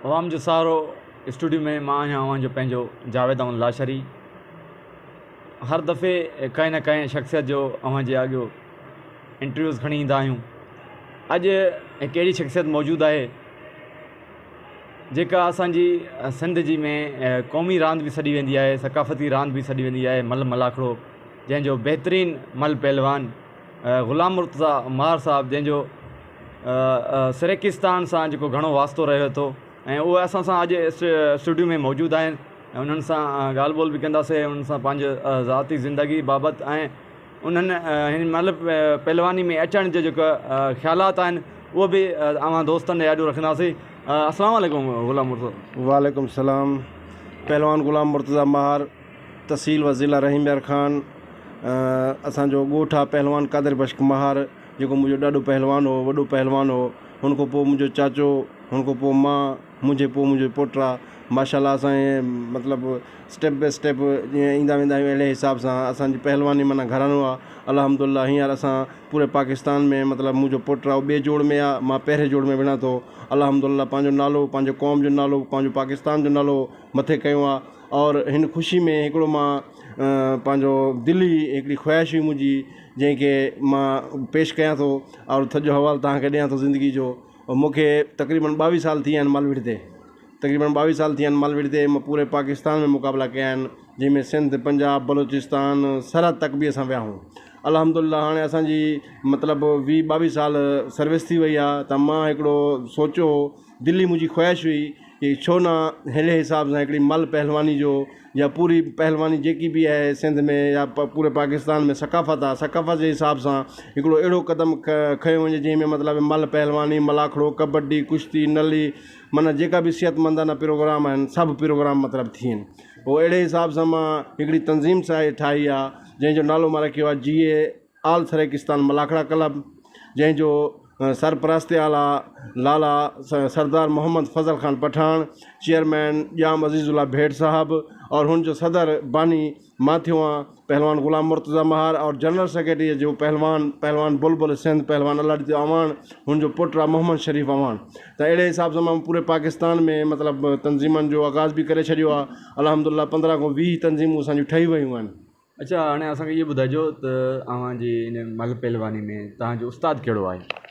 عوام جو سهارو اسٽوڊيو ۾ مان آهيان اوهان جو پنهنجو جاويد احمد لاشاري هر دفعي ڪنهن نه ڪنهن شخصيت جو اوهان جي آڳيو انٽرويوز کڻي ايندا آهيون اڄ هڪ اهڙي شخصيت موجود آهي جيڪا اسانجي سنڌ جي ۾ قومي راند به سڏي ويندي آهي ثقافتي راند به سڏي ويندي آهي مل ملاکڙو جنهن جو بهترين مل پهلوان غلام مرتضيٰ ماهر صاحب جنهن جو سريڪستان سان جيڪو گهڻو واسطو رهيو ٿو ۽ اهي اسان سان اڄ اسٽوڊيو ۾ موجود آهن ۽ انهن سان ڳالهه ٻولهه به ڪنداسين انهن سان پنهنجي ذاتي زندگي بابت ۽ انهن هن مهل پهلواني ۾ اچڻ جو جيڪو خيالات آهن اهو به اوهان دوستن جي آڏو رکنداسين. السلام عليڪم غلام مرتضيٰ. وعليڪم السلام پهلوان غلام مرتضيٰ ماهر تحصيل و ضلع رحيم يار خان اسان جو ڳوٺ آ پهلوان قادر بخش مهار جيڪو منهنجو ڏاڏو پهلوان هو وڏو پهلوان هو هن کان پوء منهنجو چاچو هن کان پوء مان منهنجي پوء منهنجو پٽ آ ماشاء الله اسان ائين مطلب اسٽيپ بائي اسٽيپ جيئن ايندا ويندا آهيون اهڙي حساب سان اسان جي پهلواني معنيٰ گهراڻو آ الحمد الله هينئر اسان پوري پاڪستان ۾ مطلب منهنجو پٽ آ اهو ٻئي جوڙ ۾ آ مان پهرين جوڙ ۾ وڙهان ٿو الحمد الله پنهنجو نالو پنهنجو قوم جو نالو پنهنجو پاڪستان جو نالو مٿي ڪيو آ اور هن خوشي ۾ هڪڙو مان پنهنجو دلي هڪڙي خواهش هئي منهنجي جنهن کي مان پيش ڪيان ٿو اور سڄو حوال توهان کي ڏيان ٿو زندگي جو مون کي تقريبن ٻاويهه سال ٿي ويا آهن مال وڙهندي تقريبن ٻاويهه سال ٿي ويا آهن مال وڙهندي مان پوري پاڪستان ۾ مقابلا ڪيا آهن جنهن ۾ سنڌ پنجاب بلوچستان سرحد تڪ به اسان ويا آهيون الحمد لله هاڻي اسانجي مطلب ويهه ٻاويهه سال سروس ٿي وئي آهي ته مان هڪڙو سوچيو هو دلي منهنجي خواهش هئي ڪي ڇو نه ههڙي حساب سان هڪڙي مل پهلواني جو يا پوري پهلواني جيڪي به آهي سنڌ ۾ يا پوري پاڪستان ۾ ثقافت آهي ثقافت جي حساب سان هڪڙو اهڙو قدم کنيو وڃي جنهن ۾ مطلب مل پهلواني ملاکڙو ڪبڊي ڪشتي نلي معنيٰ جيڪا به صحت مندانه پروگرام آهن سڀ پروگرام مطلب ٿين پوء اهڙي حساب سان مان هڪڙي تنظيم ٺاهي آهي جنهن جو نالو مان رکيو آهي جي اي آل سرائيڪستان ملاکڙا ڪلب جنهن جو سرپرست اعليٰ لالا سردار محمد فضل خان پٺاڻ، چيئرمين ڄام عزيز الله ڀيٽ صاحب اور هن جو صدر باني مان ٿيو آهيان پهلوان غلام مرتضيٰ مهار اور جنرل سيڪريٽري جو پهلوان پهلوان بلبل سنڌ پهلوان الله ڏتو اعواڻ هن جو پٽ آهي محمد شريف اعواڻ ته اهڙي حساب سان مان پوري پاڪستان ۾ مطلب تنظيمن جو آغاز به ڪري ڇڏيو آهي الحمد لله پندرهن کان ويهه تنظيمون اسان جون ٺهي ويون آهن. اڇا هاڻي اسان کي اهو ٻڌائجو ته اوهان جي ان مل پهلواني ۾ توهان جو استاد ڪهڙو آهي؟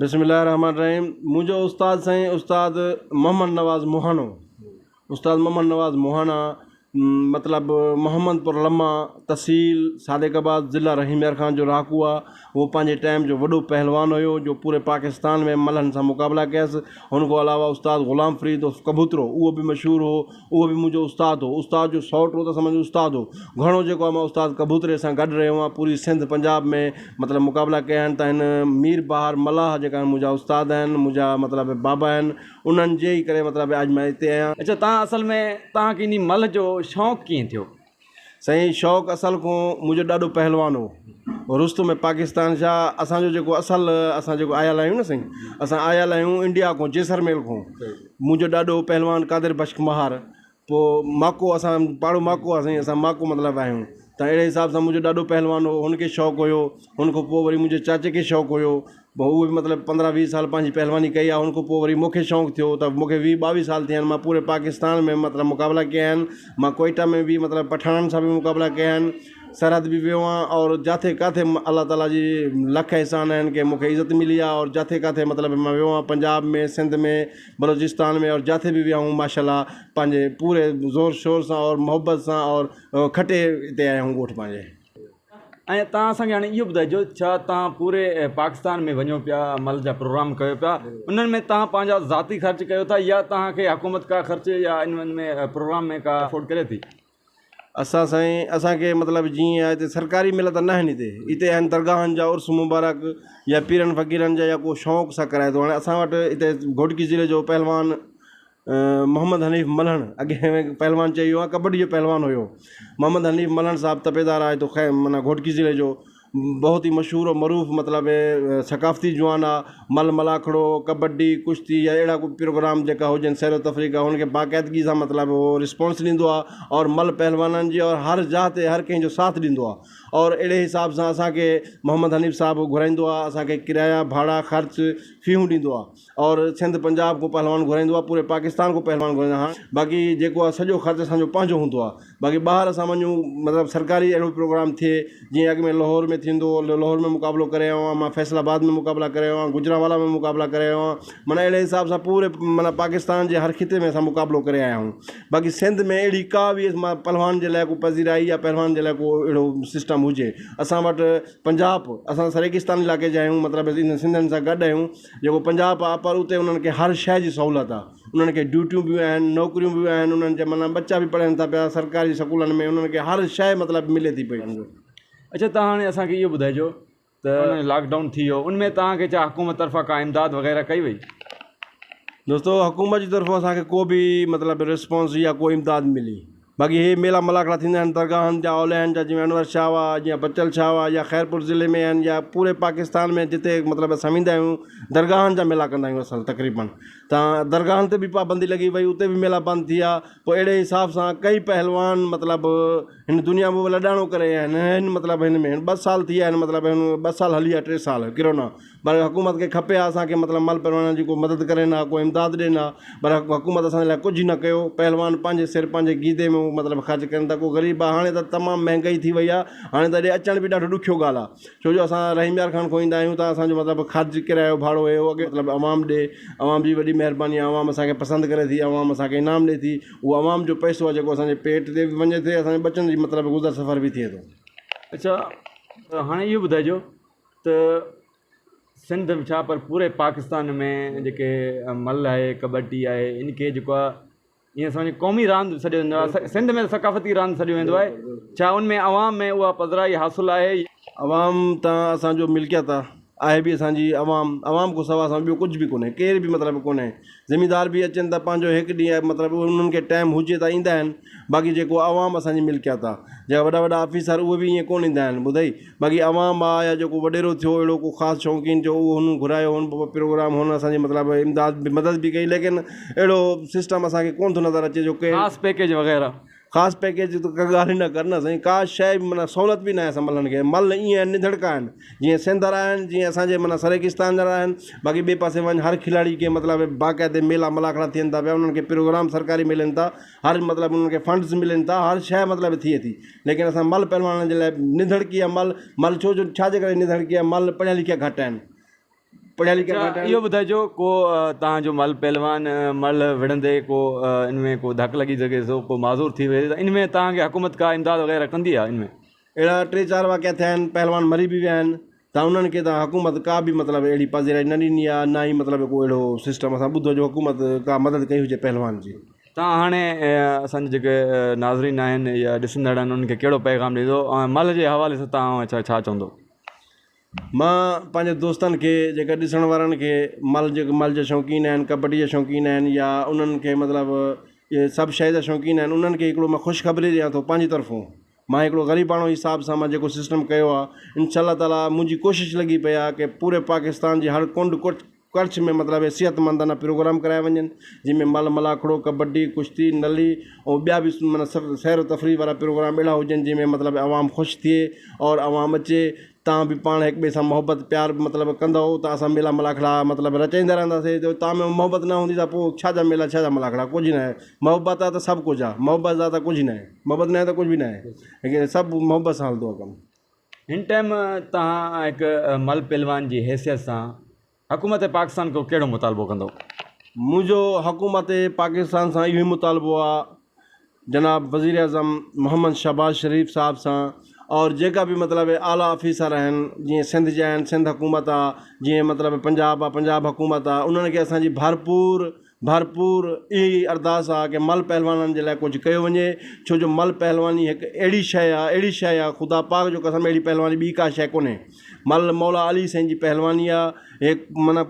بسم الله الرحمٰن الرحيم منهنجو استاد سائين استاد محمد نواز موهانو استاد محمد نواز موهانا مطلب محمد پور لما تحصيل صادق آباد ضلع رحيم يار خان جو رهاڪو آ هو پنهنجي ٽائيم جو وڏو پهلوان هيو جو پوري پاڪستان ۾ ملهن سان مقابلا ڪيس هن کان علاوه استاد غلام فريد عرف ڪبوترو اهو به مشهور هو اهو به منهنجو استاد هو. استاد جو سئوٽ هو ته سمجهه استاد هو. گهڻو جيڪو آهي مان استاد ڪبوتري سان گڏ رهيو آهيان. پوري سنڌ پنجاب ۾ مطلب مقابلا ڪيا آهن ته هن مير بهار ملاح جيڪا آهن منهنجا استاد آهن منهنجا مطلب بابا آهن انهن جي ئي ڪري مطلب اڄ مان هتي آهيان. اڇا تان اصل ۾ تان کي انهي ملهه جو شوق ڪيئن ٿيو؟ سائين شوق اصل کون منهنجو ڏاڏو پهلوان هو رستم پاڪستان شاهه اسان جو جيڪو اصل اسان جيڪو آيل آهيون نه سائين اسان آيل آهيون انڊيا کون جيسرميل کون منهنجو ڏاڏو پهلوان قادر بخش مهار پوء ماڪو اسان پاڙو ماڪو آهي سائين اسان ماڪو مطلب آهيون ته اهڙي حساب سان منهنجو ڏاڏو پهلوان هو هن کي شوق هيو هن کان پوء وري منهنجي چاچي کي شوق هيو پوء اهو به مطلب پندرهن ويهه سال پنهنجي پهلواني ڪئي آهي ان کان پوء وري مون کي شوق ٿيو ته مون کي ويهه ٻاويهه سال ٿيا آهن مان پوري پاڪستان ۾ مطلب مقابلا ڪيا آهن مان ڪوئيٽا ۾ به مطلب پٺاڻن سان به مقابلا ڪيا آهن سرحد به ويو آهيان اور جاٿي ڪاٿي الله تعاليٰ جي لک احسان آهن ڪي مون کي عزت ملي آهي اور جاٿي ڪاٿي مطلب مان ويو آهيان پنجاب ۾ سنڌ ۾ بلوچستان ۾ اور جاٿي به ويو آهيان ماشاء الله پنهنجي پوري زور شور سان اور محبت سان اور کٽي هتي آيا آهيون ڳوٺ پنهنجي. ۽ توهان اسان کي هاڻي اهو ٻڌائجو ڇا توهان پوري پاڪستان ۾ وڃو پيا مل جا پروگرام ڪيو پيا انهن ۾ توهان پنهنجا ذاتي خرچ ڪيو ٿا يا توهان کي حڪومت ڪا خرچ يا ان ۾ پروگرام ۾ ڪا افورڊ ڪري ٿي. اسان سائين اسان کي مطلب جيئن آهي هتي سرڪاري مل ته ناهن هتي هتي آهن درگاهن جا عرس مبارڪ يا پيرن فقيرن جا يا ڪو شوق سان ڪرائي ٿو هاڻي اسان وٽ هتي گهوٽڪي ضلعي جو پهلوان محمد حنيف ملهڻ اڳي پهلوان چئي ويو آهي ڪبڊي جو پهلوان هيو محمد حنيف ملهڻ صاحب تپيدار آهي تو خير معنيٰ گهوٽڪي ضلعي جو بهت ئي مشهور و معروف مطلب ثقافتي جوان آ مل ملاکڙو ڪبڊي ڪشتي يا اهڙا ڪو پروگرام جيڪا هجن سير و تفريح جا هن کي باقاعدگي سان مطلب هو رسپانس ڏيندو آ اور مل پهلوانن جي اور هر جاء تي هر ڪنهن جو ساٿ ڏيندو آ اور اهڙي حساب سان اسان کي محمد حنيف صاحب گهرائيندو آ اسان کي ڪرايا ڀاڙا خرچ فيون ڏيندو آ اور سنڌ پنجاب کان پهلوان گهرائيندو آ پوري پاڪستان کان پهلوان گهرائيندو آ هاڻ باقي جيڪو آ سڄو خرچ اسان جو پنهنجو هوندو آ باقي ٻاهر اسان وڃون مطلب سرڪاري اهڙو پروگرام ٿئي جيئن اڳ ۾ لاهور ۾ ٿيندو هو لاهور ۾ مقابلو ڪري آيو آهيان مان فيصل آباد ۾ مقابلا ڪري آيو آهيان گجرانوالا ۾ مقابلا ڪري آيو آهيان معنيٰ اهڙي حساب سان پوري معنيٰ پاڪستان جي هر خطي ۾ اسان مقابلو ڪري آيا آهيون باقي سنڌ ۾ اهڙي ڪا به پهلوان جي لاء ڪو پذيرائي يا پهلوان جي لاء ڪو اهڙو سسٽم هجي اسان وٽ پنجاب اسان سريگستان علائقي جا آهيون مطلب سنڌين سان گڏ آهيون جيڪو پنجاب آهي پر اتي انهن کي هر شيء جي سهولت آهي انهن کي ڊيوٽيون به آهن نوڪريون به آهن انهن جا معنيٰ ٻچا به پڙهن ٿا پيا سرڪاري سڪولن ۾ انهن کي هر شيء مطلب ملي ٿي پئي. اڇا توهان هاڻي اسان کي اهو ٻڌائجو ته لاڪ ڊائون ٿي ويو ان ۾ توهان کي ڇا حڪومت طرفان ڪا امداد وغيره ڪئي وئي؟ دوستو حڪومت جي طرفان اسان کي ڪو به مطلب رسپانس يا ڪو امداد ملي باقي هي ميلا ملاکڙا ٿيندا آهن درگاهن جا اوليائن جا جيئن انور شاهه هئا جيئن بچل شاهه هئا يا خيرپور ضلعي ۾ آهن يا پوري پاڪستان ۾ جتي مطلب اسان ويندا آهيون درگاهن جا ميلا ڪندا آهيون اصل تقريبن تان درگاهن تي به پابندي لڳي وئي اتي به ميلا بند ٿي ويا پوء اهڙي حساب سان ڪئي پهلوان مطلب هن دنيا ۾ لڏاڻو ڪري ويا آهن هن مطلب هن ۾ ٻه سال ٿي ويا آهن مطلب هن ٻه سال هلي ويا ٽي سال ڪرونا پر حڪومت کي کپي ها اسان کي مطلب مل پهلوانن جي ڪو مدد ڪرين ها ڪو امداد ڏين ها پر حڪومت اسان جي لاء ڪجهه نه ڪيو پهلوان پنهنجي سر پنهنجي گيدي ۾ مطلب خرچ ڪن ٿا ڪو غريب آهي هاڻي ته تمام مهنگائي ٿي وئي آهي هاڻي ته هيڏي اچڻ به ڏاڍو ڏکيو ڳالهه آهي ڇو جو اسان رحيم يار خان کان ايندا آهيون ته اسان جو مطلب خرچ ڪرايو ڀاڙو هي هو اڳي مطلب عوام ڏي عوام جي وڏي مهرباني آهي عوام اسان کي پسند ڪري ٿي عوام اسان کي انعام ڏي ٿي اهو عوام جو پئسو آهي جيڪو اسان جي پيٽ تي به وڃي ٿي اسان جي ٻچن جي مطلب گذر سفر به ٿئي ٿو. اڇا هاڻي اهو ٻڌائجو ته سنڌ ۾ ڇا پر پوري پاڪستان ۾ جيڪي ملهه آهي ڪٻڊي آهي ان کي جيڪو آهي ائين سمجهه قومي راند سڏيو ويندو آهي سنڌ ۾ ثقافتي راند سڏيو ويندو آهي ڇا ان ۾ عوام ۾ اها پذرائي حاصل آهي. عوام ته اسان جو ملڪيت آهي آهي به اسان جي عوام عوام کان سوا اسان جو ٻيو ڪجهه به ڪونهي ڪير به مطلب ڪونهي زميندار به اچن ته پنهنجو هڪ ڏينهن مطلب انهن کي ٽائيم هجي ته ايندا آهن باقي جيڪو عوام اسان جي ملڪيت آهي جيڪا وڏا وڏا آفيسر اهي به ائين ڪونه ايندا آهن ٻڌئي باقي عوام آ يا جيڪو وڏيرو ٿيو اهڙو ڪو خاص شوقين ٿيو اهو هن گهرايو هن پروگرام هن اسان جي مطلب امداد به مدد به ڪئي ليڪن اهڙو سسٽم اسان کي ڪونه ٿو نظر اچي جو ڪي خاص پيڪيج وغيره. خاص پيڪيج جي ته ڪا ڳالهه ئي نه ڪر نه سائين ڪا شيء به معنيٰ سهولت به ناهي اسان ملن کي مل ائين آهن نڌڻڪا آهن جيئن سنڌ وارا آهن جيئن اسان جي معنيٰ سريگستان وارا آهن باقي ٻئي پاسي وڃ هر کلاڙي کي مطلب باقاعدي ميلا ملاکڙا ٿين ٿا پيا انهن کي پروگرام سرڪاري ملن ٿا هر مطلب انهن کي فنڊز ملن ٿا هر شيء مطلب ٿئي ٿي ليڪن اسان مل پهلوانن جي لاء نڌڻڪي آهي مل مل ڇو جو ڇا جي ڪري نڌڻڪي آهي مل پڙهيا لکيا گهٽ آهن پڙهيا لکيا گهٽ آهن. اهو ٻڌائجو ڪو توهان جو مل پهلوان مل وڙهندي ڪو ان ۾ ڪو ڌڪ لڳي سگهي ٿو ڪو معذور ٿي وڃي ته ان ۾ توهان کي حڪومت ڪا امداد وغيره ڪندي آهي ان ۾. اهڙا ٽي چار واقعا ٿيا آهن پهلوان مري به ويا آهن ته انهن کي ته حڪومت ڪا به مطلب اهڙي پذيرائي نه ڏني آهي نه ئي مطلب ڪو اهڙو سسٽم اسان ٻڌو جو حڪومت ڪا مدد ڪئي هجي پهلوان جي. توهان هاڻي اسان جا جيڪي ناظرين آهن يا ڏسندڙ آهن انهن کي ڪهڙو پيغام ڏيندو ۽ ملهه جي حوالي سان توهان ڇا ڇا چوندو. مان پنهنجي دوستن کي جيڪا ڏسڻ وارن کي ملهه جيڪي ملهه جا شوقين آهن ڪبڊي جا شوقين آهن يا انهن کي مطلب اهي سڀ شيء جا شوقين آهن انهن کي هڪڙو مان خوشخبري ڏيان ٿو پنهنجي طرفون مان هڪڙو غريباڻو حساب سان مان جيڪو سسٽم ڪيو آهي انشاء الله تعالي منهنجي ڪوشش لڳي پئي آهي ڪي پوري پاڪستان جي هر ڪنڊ ڪڙڇ ۾ مطلب صحت مندانه پروگرام ڪرايا وڃن جنهن ۾ مل ملاکڙو ڪبڊي ڪشتي نلي ۽ ٻيا به معنيٰ سير و تفريح وارا پروگرام اهڙا هجن جنهن ۾ مطلب عوام خوش ٿئي اور عوام اچي تان به پاڻ هڪ ٻئي سان محبت پيار مطلب ڪندؤ ته اسان ميلا ملاکڙا مطلب رچائيندا رهنداسين جو تان ۾ محبت نه هوندي ته پوء ڇا جا ميلا ڇا جا ملاکڙا ڪجهه نه آهي محبت آهي ته سڀ ڪجهه آهي محبت آهي ته ڪجهه نه آهي محبت نه آهي ته ڪجهه به نه آهي سڀ محبت سان هلندو آهي ڪم. هن ٽائيم توهان هڪ مل پهلوان جي حيثيت سان حڪومت پاڪستان کان ڪهڙو مطالبو ڪندو؟ منهنجو حڪومت پاڪستان سان اهو ئي مطالبو آ جناب وزيراعظم محمد شهباز شريف صاحب سان اور جيڪا به مطلب اعليٰ آفيسر آهن جيئن سنڌ جا آهن سنڌ حڪومت آ جيئن مطلب پنجاب آ پنجاب حڪومت آ انهن کي اسان جي ڀرپور ڀرپور اهي ئي ارداس آ ڪي مل پهلوانن جي لاء ڪجهه ڪيو وڃي ڇو جو مل پهلواني هڪ اهڙي شيء آ اهڙي شيء آ خدا پاڪ جو قسم اهڙي پهلواني ٻي ڪا شيء ڪونهي مل مولا علي سائين جي پهلواني آ هي معنيٰ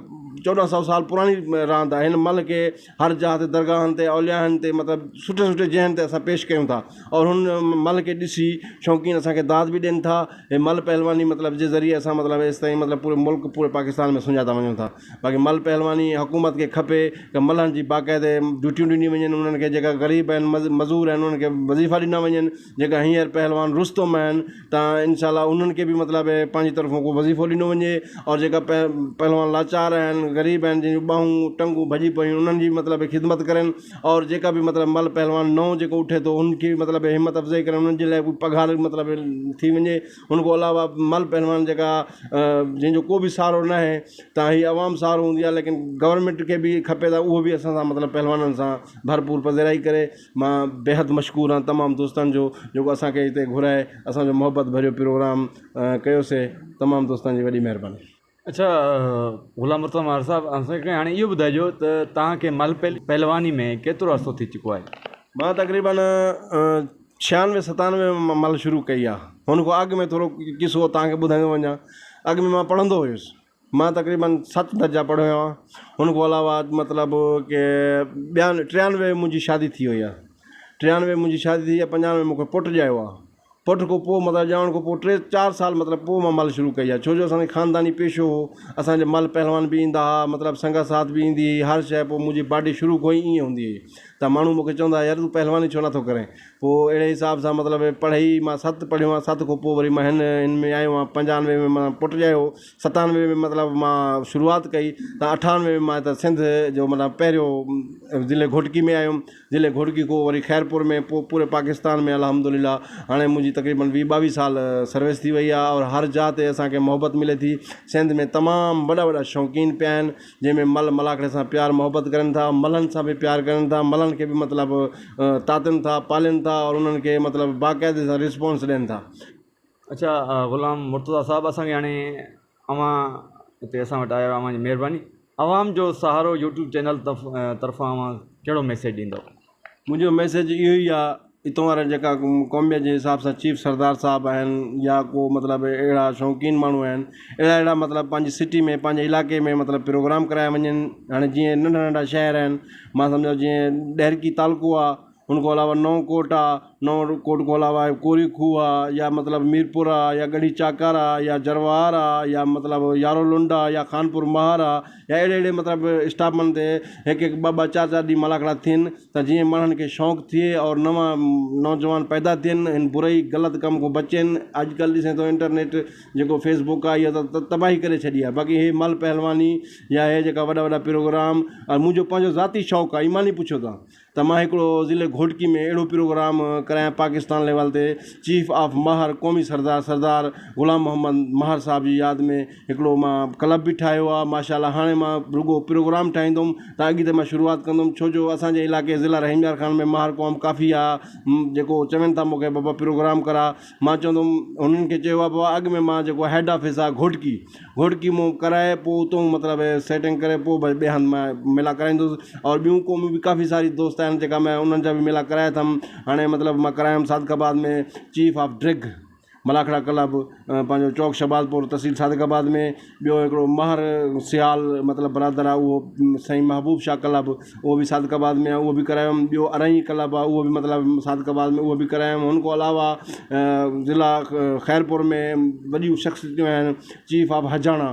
14 سئو سال پراڻي راند آهي هن ملهه کي هر جاء تي درگاهن تي اوليائن تي مطلب سٺي سٺي جاين تي اسان پيش ڪيون ٿا اور هن ملهه کي ڏسي شوقين اسان کي داد به ڏين ٿا هي ملهه پهلواني مطلب جي ذريعي اسان مطلب ايستائين مطلب پوري ملڪ پوري پاڪستان ۾ سڃاتا وڃون ٿا باقي ملهه پهلواني حڪومت کي کپي ته ملهن جي باقاعدي ڊيوٽيون ڏنيون وڃن انهن کي جيڪا غريب آهن مزور آهن انهن کي وظيفا ڏنا وڃن جيڪا هينئر پهلوان رستم آهن ته انشاء الله انهن کي به مطلب پنهنجي طرفون ڪو وظيفو ڏنو وڃي اور جيڪا پهلوان لاچار آهن غريب آهن جن جون ٻانهون ٽنگون ڀڄي پيون انهن جي مطلب خدمت ڪرن اور جيڪا به مطلب ملهه پهلوان نئون جيڪو اٺي ٿو ان کي مطلب همت افزائي ڪرن انهن جي لاء به پگهار مطلب ٿي وڃي ان کان علاوه ملهه پهلوان جيڪا جنهن جو ڪو به سهارو نه آهي ته هي عوام سهارو هوندي آهي ليڪن گورنمينٽ کي به کپي ته اهو به اسان سان مطلب پهلوانن سان ڀرپور پذيرائي ڪري مان بيحد مشڪور آهيان تمام دوستن جو جيڪو اسان کي هتي گهرائي اسان جو محبت ڀريو پروگرام ڪيوسي تمام دوستن جي وڏي مهرباني. اڇا غلام مرتضيٰ مهر صاحب اسان کي هاڻي اهو ٻڌائجو ته توهان کي ملهه پهلواني ۾ ڪيترو عرصو ٿي چڪو آهي؟ مان تقريبن ڇيانوي ستانوي ۾ مان ملهه شروع ڪئي آهي هن کان اڳ ۾ ٿورو قصو توهان کي ٻڌائيندو وڃان اڳ ۾ مان پڙهندو هيس مان تقريبن ست درجا پڙهيو آهيان هن کان علاوه مطلب ڪي ٻيان ٽيانوي ۾ منهنجي شادي ٿي وئي آهي ٽيانوي ۾ منهنجي شادي ٿي آهي پنجانوي ۾ مون کي پٽ ڄايو آهي پٽ کان پوءِ مطلب ڄمڻ کان پوءِ ٽي چار سال مطلب پوءِ مان ملهه شروع ڪئي آهي ڇو جو اسان جي خانداني پيشو هو اسانجي ملهه پهلوان به ايندا هئا مطلب سنگت ساٿ به ايندي هئي هر شيءِ پوءِ منهنجي باڊي شروع کان ئي ائين هوندي هئي ته ماڻهو مون کي چوندا هئا يار تون پهلواني ڇو نٿو ڪرين پوءِ اهڙي حساب سان مطلب پڙهائي مان ست پڙهيو آهيان ست کان پوءِ وري مان هن هن ۾ آيو آهيان پنجانوي ۾ مان پٽ ڄايو ستانوي ۾ مطلب مان شروعات ڪئي ته اٺانوي ۾ مان هتان سنڌ جو معنيٰ پهريون ضلعي گهوٽڪي ۾ آيم ضلعي گهوٽڪي کان وري خيرپور ۾ پوءِ پوري پاڪستان ۾ الحمد لله هاڻي منهنجي تقريبن ويهه ٻاويهه سال سروس ٿي وئي آهي اور هر جاءِ تي اسان کي محبت ملي ٿي سنڌ ۾ تمام وڏا وڏا شوقين پيا آهن جنهن ۾ ملهه ملاکڙي سان پيار محبت ڪرن ٿا ملهن سان به پيار ڪرن ٿا ملهن کي به مطلب تاتن ٿا پالين ٿا اور انهن کي مطلب باقاعدي سان رسپانس ڏين ٿا. اڇا غلام مرتضيٰ صاحب اسان کي هاڻي اوهان هتي اسان وٽ آيا اوهان جي مهرباني عوام جو سهارو يوٽيوب چينل طرفان اوهان ڪهڙو ميسيج ڏيندو. منهنجو ميسيج اهو ئي آ اتو وارا جيڪا قوميت جي حساب سان چيف سردار صاحب آهن يا ڪو مطلب اهڙا شوقين ماڻهو آهن اهڙا اهڙا مطلب پنهنجي سٽي ۾ پنهنجي علائقي ۾ مطلب پروگرام ڪرايا وڃن هاڻي جيئن ننڍا ننڍا شهر آهن مان سمجهان جيئن ڏهرڪي تعلقو آهي ان کان علاوه نئون ڪوٽ آهي نئون ڪوٽ کان علاوه ڪوري کوهه آهي يا مطلب ميرپور آهي يا ڳڙهي چاڪر آهي يا جروار آهي يا مطلب يارو لنڊ آهي يا خانپور مهر آهي يا اهڙي اهڙي مطلب اسٽاپن تي هڪ هڪ ٻه ٻه چار چار ڏينهن ملاکڙا ٿين ته جيئن ماڻهن کي شوق ٿئي اور نوان نوجوان پيدا ٿين هن برائي غلط ڪم کان بچين اڄڪلهه ڏسين ٿو انٽرنيٽ جيڪو فيس بڪ آهي اهو ته تباهي ڪري ڇڏي آهي باقي هي ملهه پهلواني يا هي جيڪا وڏا وڏا پروگرام اور منهنجو پنهنجو ذاتي شوق آهي ايماني پڇو ٿا ته مان هڪڙو ضلعي گهوٽڪي ۾ اهڙو پروگرام ڪرايان پاڪستان ليول تي چيف آف مهر قومي سردار سردار غلام محمد مهر صاحب جي ياد ۾ هڪڙو مان ڪلب به ٺاهيو آهي ماشاء الله هاڻي مان رڳو پروگرام ٺاهيندم ته اڳتي مان شروعات ڪندم ڇو جو اسان جي علائقي ضلع رحيم يار خان ۾ مهر قوم ڪافي آهي جيڪو چون ٿا مون کي بابا پروگرام ڪراء مان چوندم هنن کي چيو آهي بابا اڳ ۾ مان جيڪو هيڊ آفيس آهي گهوٽڪي گهوٽڪي مون ڪرائي پوءِ اتو مطلب سيٽنگ ڪري پوءِ ڀئي ٻئي هنڌ مان ميلا ڪرائيندس اور ٻيون قومون به ڪافي ساري دوست آهن جيڪا مان انهن جا به ميلا ڪرايا اٿم هاڻي مطلب مان ڪرايم صادق آباد ۾ چيف آف ڊرگ ملاکڙا ڪلب پنهنجو چوڪ شهبازپور تحصيل صادق آباد ۾ ٻيو هڪڙو مهر سيال مطلب برادر آهي اهو سائين محبوب شاهه ڪلب اهو به صادق آباد ۾ آهي اهو به ڪرايم ٻيو ارائين ڪلب آهي اهو به مطلب صادق آباد ۾ اهو به ڪرايم هن کان علاوه ضلع خيرپور ۾ وڏيون شخصيتون آهن چيف آف حجاڻا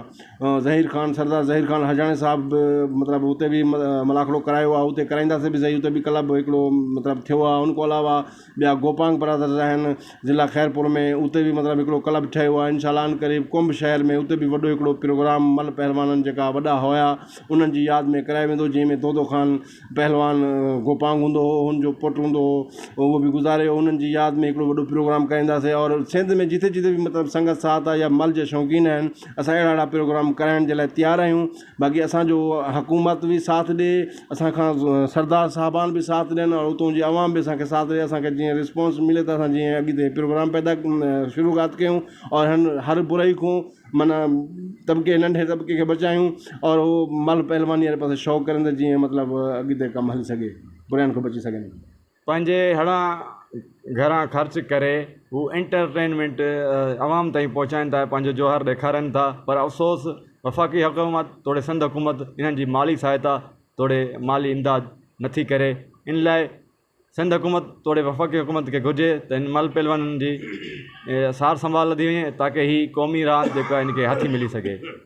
ظهير خان سردار ظهير خان حجاڻي صاحب به مطلب اتي به ملاکڙو ڪرايو آهي اتي ڪرائينداسين به سهي اتي به ڪلب هڪڙو مطلب ٿيو آهي ان کان علاوه ٻيا گوپانگ برادرز آهن ضلع خيرپور ۾ اتي به مطلب هڪڙو ڪلب ٺهيو آهي انشاء الله عنقريب ڪنڀ شهر ۾ اتي به وڏو هڪڙو پروگرام ملهه پهلوانن جيڪا وڏا هيا انهن جي ياد ۾ ڪرايو ويندو جنهن ۾ دودو خان پهلوان گوپانگ هوندو هو هن جو پٽ هوندو هو اهو به گذاري ويو انهن جي ياد ۾ هڪڙو وڏو پروگرام ڪرائينداسين اور سنڌ ۾ جتي جتي به مطلب سنگت ساٿ آهي يا ملهه جا شوقين آهن اسان اهڙا اهڙا پروگرام ڪرائڻ جي لاءِ تيار آهيون باقي اسان جو حڪومت به ساٿ ڏي اسان کان سردار صاحبان به ساٿ ڏين اور اتان جي عوام به اسان کي ساٿ ڏي اسان کي جيئن رسپانس ملي ته اسان جيئن اڳتي پروگرام پيدا شروعات ڪيون اور هن هر برائي کان معنيٰ طبقي ننڍي طبقي کي بچايون اور هو ملهه پهلواني واري پاسي شوق ڪرن ته جيئن مطلب اڳتي ڪم هلي سگهي براين کان بچي سگهن. پنهنجي هڙان گهران خرچ ڪري هو انٽرٽينمينٽ عوام تائين پهچائين ٿا پنهنجو جوهر ڏيکارين ٿا پر افسوس وفاقي حڪومت توڙي سنڌ حڪومت انهن جي مالي سهائتا توڙي مالي امداد نٿي ڪري. ان لاء سنڌ حڪومت توڙي وفاقي حڪومت کي گهرجي ته ان مل پهلوانن جي سار سنڀال لڌي وڃي تاڪه هي قومي راند جيڪا ان کي هٿي ملي سگهي.